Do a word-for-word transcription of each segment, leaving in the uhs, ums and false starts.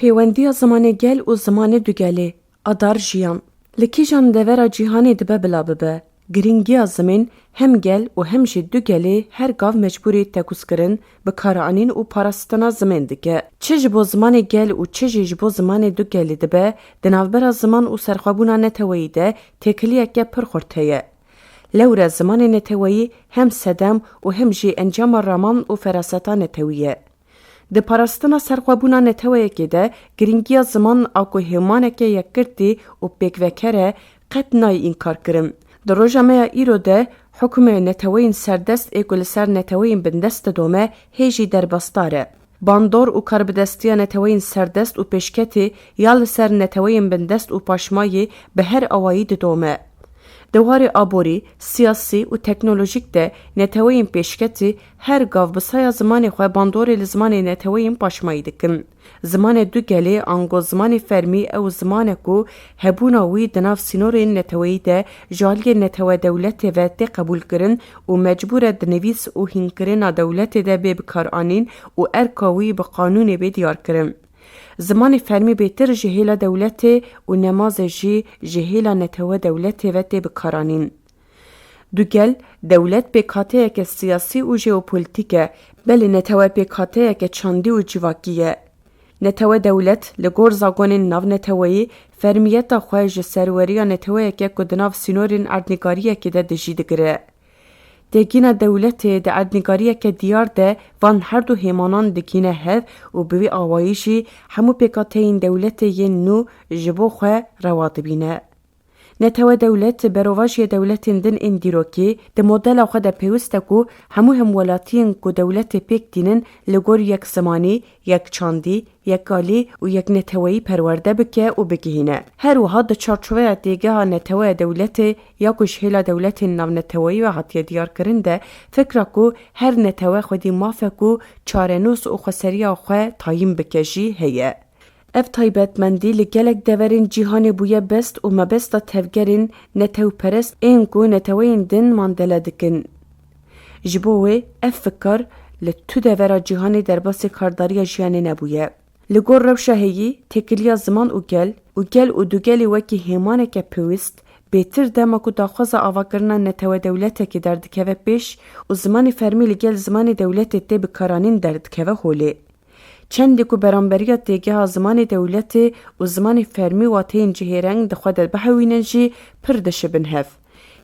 Pêwendiya zimanê gel û zimanê dugelê. Adar jiyan. Li kîjan devera cîhanê dibe bila bibe, girîngiya zimên hem gel û hem jî dugelê her gav mecbûrî tekûzkirin, bikaranîn û parastina zimên dike. Çi ji bo zimanê gel û çi jî ji bo zimanê dugelê dibe, di navbera ziman û serxwebûna neteweyî de têkiliyeke pir xurt heye. Lewre zimanê neteweyî hem sedem û hem jî encama raman û feraseta netewî ye. Di parastina serxwebûna neteweyekê de girîngiya ziman a ku hêmaneke yekgirtî û pêkveker e, qet nayê înkarkirin. Di roja me ya îro de hukmê neteweyên serdest ê ku li ser neteweyên bindest didome hê jî derbasdar e. Bandor û karbidestiya neteweyên serdest û pêşketê ya li ser neteweyên bindest û paşmayê bi her awayî didome. Di warê aborî, siyasî û teknolojîk de neteweyên pêşketî her gav bi saya zimanê xwe bandorê li zimanê neteweyên paşmayî dikin. Zimanê dugelê ango zimanê fermî ew ziman e ku hebûna wî di nav sînorên neteweyî de ji aliyê netewe dewletê ve tê qebûlkirin û mecbûr e di nivîs û hînkirina dewletê de bê bikaranîn û erka wî bi qanûnê bê diyarkirin. Zimanê fermî bêtir ji hêla dewletê û nemaze jî ji hêla netewe dewletê ve tê bikaranîn. Dugel, dewlet pêkhateyeke siyasî û jeopolîtîk e, belê netewe pêkhateyeke çandî û civakî ye. Netewe dewlet, li gor zagonên navneteweyî, fermiyeta xwe ji serweriya neteweyeke ku di nav sînorên erdnîgariyekê de dijî digire. Têgîna dewletê di erdnîgariyeke diyar de van her du hêmanan digihîne hev û bi vî awayî jî hemû pêkhateyên dewletê yên nû ji bo xwe rewa dibîne. Netewe dewlet berovajiye dewletên din ên dîrokî di modela xwe de pêwist e ku hemû hemwelatiyên ku dewletê pêk tînin li gor yek zimanî, yek çandî, yek alî û yek neteweyî perwerde bike û bigihîne. Her wiha di çarçoveya têgeha neteweya dewletê ya ku ji hêla dewletên navneteweyî ve hatiye diyarkirin de fikra ku her netewe xwedî maf e ku çarenûs û xweseriya xwe tayîn bike jî heye. Ev taybetmendî li gelek deverên cîhanê bûye best û mebesta tevgerên netewperest ên ku neteweyên din mandele dikin. Ji bo wê ev fikar li tu devera cîhanê derbasî kardariya jiyanê nebûye. Li gor rewşa heyî, têkiliya ziman û gel û gel û dugelê wekî hêmaneke pêwîst, bêtir dema ku daxwaza avakirina netewe dewletekê derdikeve pêş û zimanê fermî li gel zimanê dewletê tê bikaranîn derdikeve holê. Çendê ku beramberiya têgeha zimanê dewletê û zimanê fermî wateyên cihêreng di xwe de bihewînin jî pir dişibin hev.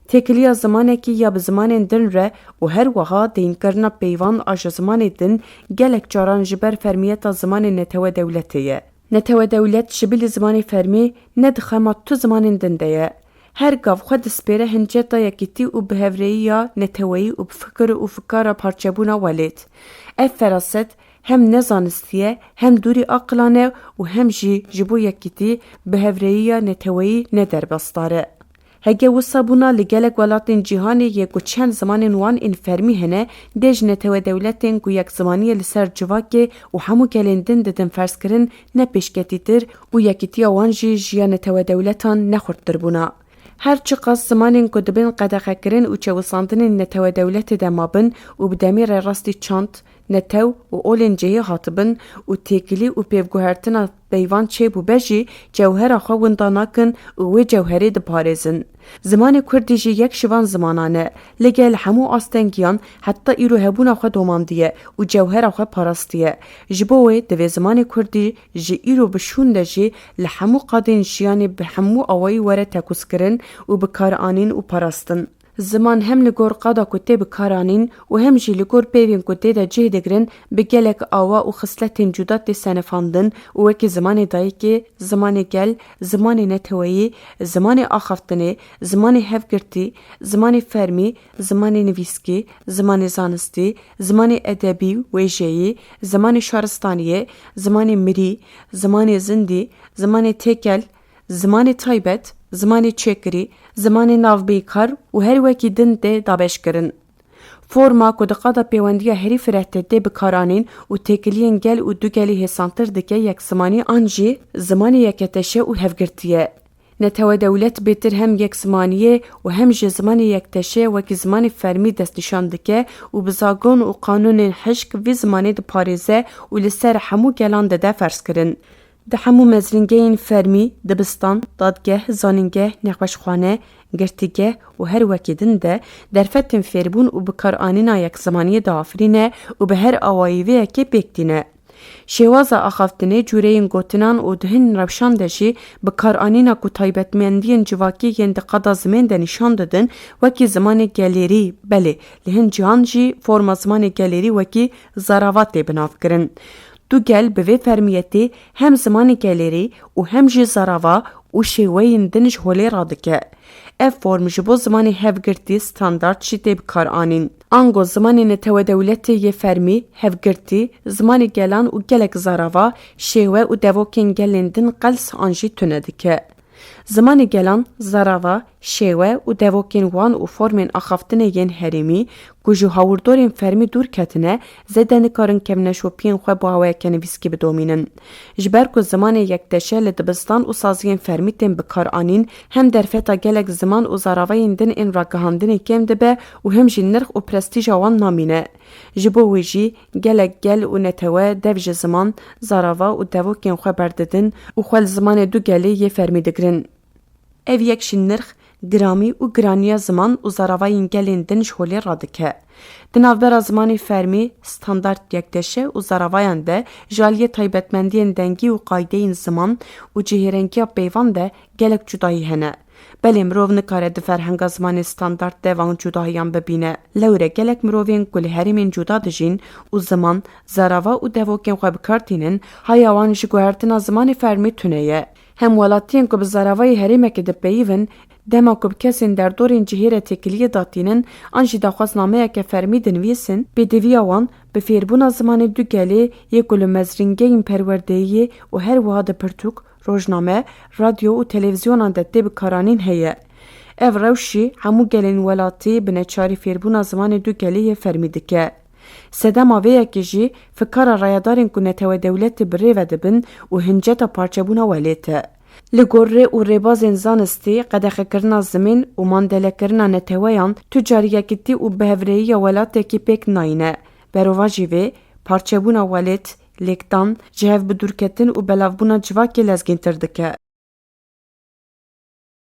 Têkiliya zimanekî ya bi zimanên din re û her wiha deynkirina peyvan a ji zimanê din gelek caran ji ber fermiyeta zimanê netewe dewletê ye. Netewe dewlet ji bilî zimanê fermî ne di xema tu zimanên din de ye. Her gav xwe dispêre hinceta yekîtî û bihevreyiya neteweyî û bi fikir û fikara parçebûna welêt. Ev feraset hem ne zanistî ye, hem dûrî aqilan e û hem jî ji bo yekîtî, bihevreyiya neteweyî ne derbasdar e. Hege wisa bûna li gelek welatên cîhanê yê ku çend zimanên wan ên fermî hene, dê ji netewe dewletên ku yekzimaniyê li ser civakê û hemû gelên din didin ferzkirin, ne pêşketîtir û yekîtiya wan jî ji ya netewe dewletan ne xurttir bûna. Her çiqas zimanên ku dibin qedexekirin û çewisandinên netewe dewletê de mabin û bi demê re rastî çand, netew û olên cihê hatibin û têkilî û pêvguhertina peyvan çêbûbe jî cewhera xwe winda nakin û wê cewherê diparêzin. Zimanê kurdî jî yek ji van zimanan e. Li gel hemû astengiyan heta îro hebûna xwe domandiye û cewhera xwe parastiye. Ji bo wê divê zimanê kurdî ji îro bi şûn de jî li hemû qadên jiyanê bi hemû awayî were tekûzkirin û bikaranîn û parastin. Ziman hem li gor qada ku tê bikaranîn û hem jî li gor peyvên ku tê de cih digirin, bi gelek awa û xisletên cuda tê senifandin û wekî zimanê dayikê, zimanê gel, zimanê neteweyî, zimanê axaftinê, zimanê hevgirtî, zimanê fermî, zimanê nivîskî, zimanê zanistî, zimanê edebî, wêjeyî, zimanê şaristaniyê, zimanê mirî, zimanê zindî, zimanê têkel, zimanê taybet, zimanê çêkirî, zimanê navbeyîkar û her wekî din tê dabeşkirin. Forma ku di qada pêwendiya herî fireh de tê bikaranîn û têkiliyên gel û dugelî hêsantir dike yekzimanî an jî zimanê yeketeşe û hevgirtî ye. Netewe dewlet bêtir hem yekzimaniyê û hem jî zimanê yekteşê wekî zimanê fermî destnîşan dike û bi zagon û qanûnên hişk vî zimanê diparêze û li ser hemû gelan dide ferzkirin. Di hemû mezringehên fermî, dibistan, dadgeh, zanîngeh, nexweşxane, girtîgeh û her wekî din de derfetên fêrbûn û bikaranîna yekzimaniyê diafirîne û bi her awayî vê yekê pêk tîne. Şêwaza axaftinê, cûreyên gotinan û di hin rewşan de jî bikaranîna ku taybetmendiyên civakî yên di qada zimên de nîşan didin, wekî zimanê gelêrî, belê, li hin cihan jî forma zimanê gelêrî wekî zarava tê binavkirin. Du gel bi vê fermiyetê hem zimanê gelêrî û hem jî zarava û şêweyên din ji holê radike. Ev form ji bo zimanê hevgirtî standard jî tê bikaranîn. Ango zimanê netewe dewletê yê fermî, hevgirtî, zimanê gelan û gelek zarava, şêwe û devokên gelên din qels an jî tune dike. Zimanê gelan, zarava, şêwe û devokên wan û formên axaftinê yên herêmî ku ji hawirdorên fermî dûr ketine, zêde nikarin kevneşopiyên xwe bi awayeke nivîskî bidomînin. Ji ber ku zimanê yekdeşe li dibistan û saziyên fermî tên bikaranîn, hem derfeta gelek ziman û zaravayên din ên ragihandinê kêm dibe û hem jî nirx û prestîja wan namîne. Ji bo wê jî gelek gel û netewe dev ji ziman, zarava û devokên xwe berdidin û xwe li zimanê du gelê yê fermî digirin. Ev yek jî nirx, giramî û giraniya ziman û zaravayên gelên din ji holê radike. Di navbera zimanê fermî, standard, yekdeşe û zaravayan de ji aliyê taybetmendiyên dengî û qaydeyên ziman û cihêrengiya peyvan de gelek cudahî hene. Belê mirov nikare di ferhenga zimanê standard de van cudahiyan bibîne. Lewre gelek mirovên ku li herêmên cuda dijîn û ziman, zarava û devokên xwe bi kar tînin, haya wan ji guhertina zimanê fermî tune ye. Hem welatiyên ku bi zaravayê herêmekê dipeyivin, dema ku bi kesên derdorên cihê re têkiliyê datînin an jî daxwaznameyeke fermî dinivîsin, pêdiviya wan bi fêrbûna zimanê du gelê yê ku li mezringehên perwerdeyiyê û her wiha di pirtûk, rojname, radyo û televîzyonan de tê bikaranîn heye. Ev rewş jî hemû gelên welatî bi neçarî fêrbûna zimanê du gelê yê fermî dike. Sedema vê yekê jî fikara rayedarên ku netewe dewletê bi rê ve dibin û hinceta parçebûna welêt e. Li gor rê û rêbazên zanistî, qedexekirina zimên û mandelekirina neteweyan tu carî yekitî û bihevreyiya welatekî pêk nayîne. Berovajî vê, parçebûna welêt, lêkdan, ji hev bidûrketin û belavbûna civakê lezgîntir dike.